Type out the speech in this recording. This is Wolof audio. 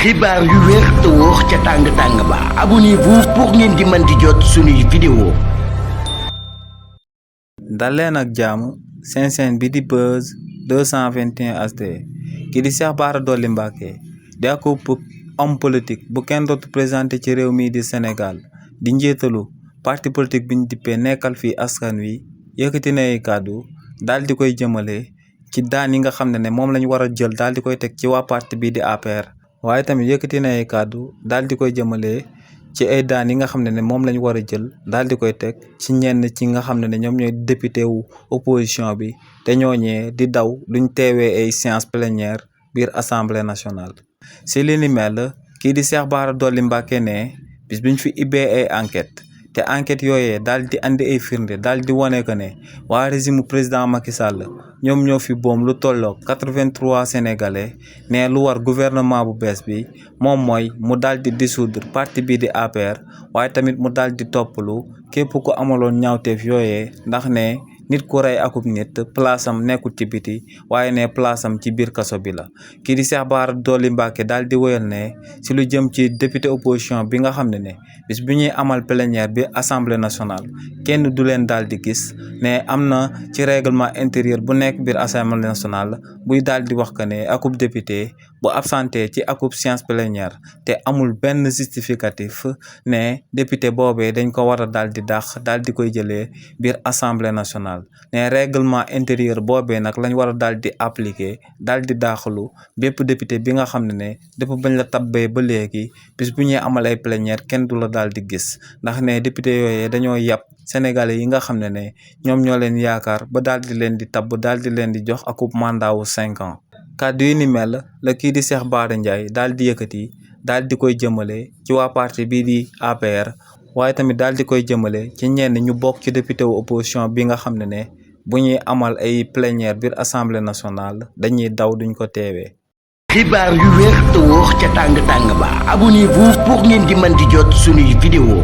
xibaar yu wér te wóor ca tàng ba abonnez-vous pour ngeen di mën di jot suñuy vidéo. dal leen ak jaamu seen bi di Buzz 221 HD ki di Cheikh Bara Dolly Mbacké di ak homme politique bu kenn dootu présenté ci réew mi di Sénégal di njiitalu parti politique bi ñu dippee nekkal fii askan wi yëkkati na ay kàddu daal di koy jëmale ci daan yi nga xam ne moom lañu war a jël daal di koy teg ci waa parti bii di APR. waaye tamit yëkkati na ay kàddu daal di koy jëmale ci ay daan yi nga xam ne moom la ñu war a jël daal di koy teg ci ñenn ci nga xam ne ñoom ñooy député wu opposition bi te ñooñee di daw duñ teewee ay séance plénière biir assemblée nationale. si li ni mel kii di Cheikh Bara Dolly Mbacké ne bis biñ fi ibbee ay enquête te enquête yooyee daal di andi ay firnde daal di wane que ne waa régime président Macky Sall ñoom ñoo fi boom lu tolloog 83 sénégalais ne lu war gouvernement bu bees bi moom mooy mu daal di dissoudre parti bii di APR waaye tamit mu daal di toppalu képp ku amaloon ñaawteef yooyee ndax ne nit ku rey akub nit place am nekkul ci biti waaye ne place am ci biir kaso bi la. kii di Cheikh Bara Dolly Mbacké daal di wéyal ne si lu jëm ci député opposition bi nga xam ne bis bi ñuy amal plénière bi assemblée nationale kenn du leen daal di gis ne am na ci règlement intérieur bu nekk biir assemblée nationale buy daal di wax que ne akub député bu absenté ci akub séance plénière te amul benn justificatif ne député boobee dañ ko war a daal di dàq daal di koy jëlee biir assemblée nationale. ne règlement intérieur boobee nag lañ war a daal di appliquer daal di daaxalu bépp député bi nga xam ne depuis bañ la tabbee ba léegi bis bu ñuy amal ay plénière kenn du la daal di gis ndax ne député yooyee dañoo yàpp sénégalais yi nga xam ne ñoom ñoo leen yaakaar ba daal di leen di tabb daal di leen di jox akub mandat wu 5 ans. kàddu yi ni mel la kii di Cheikh Bara Ndiaye daal di yëkkati daal di koy jëmale ci waa parti bii di APR waaye tamit daal di koy jëmale ci ñenn ñu bokk ci député wu opposition bi nga xam ne bu ñuy amal ay plénière biir assemblée nationale dañuy daw duñ ko teewee. xibaar yu wér te wóor ca tàng ba abonnez-vous pour ngeen di mën di jot suñuy vidéo.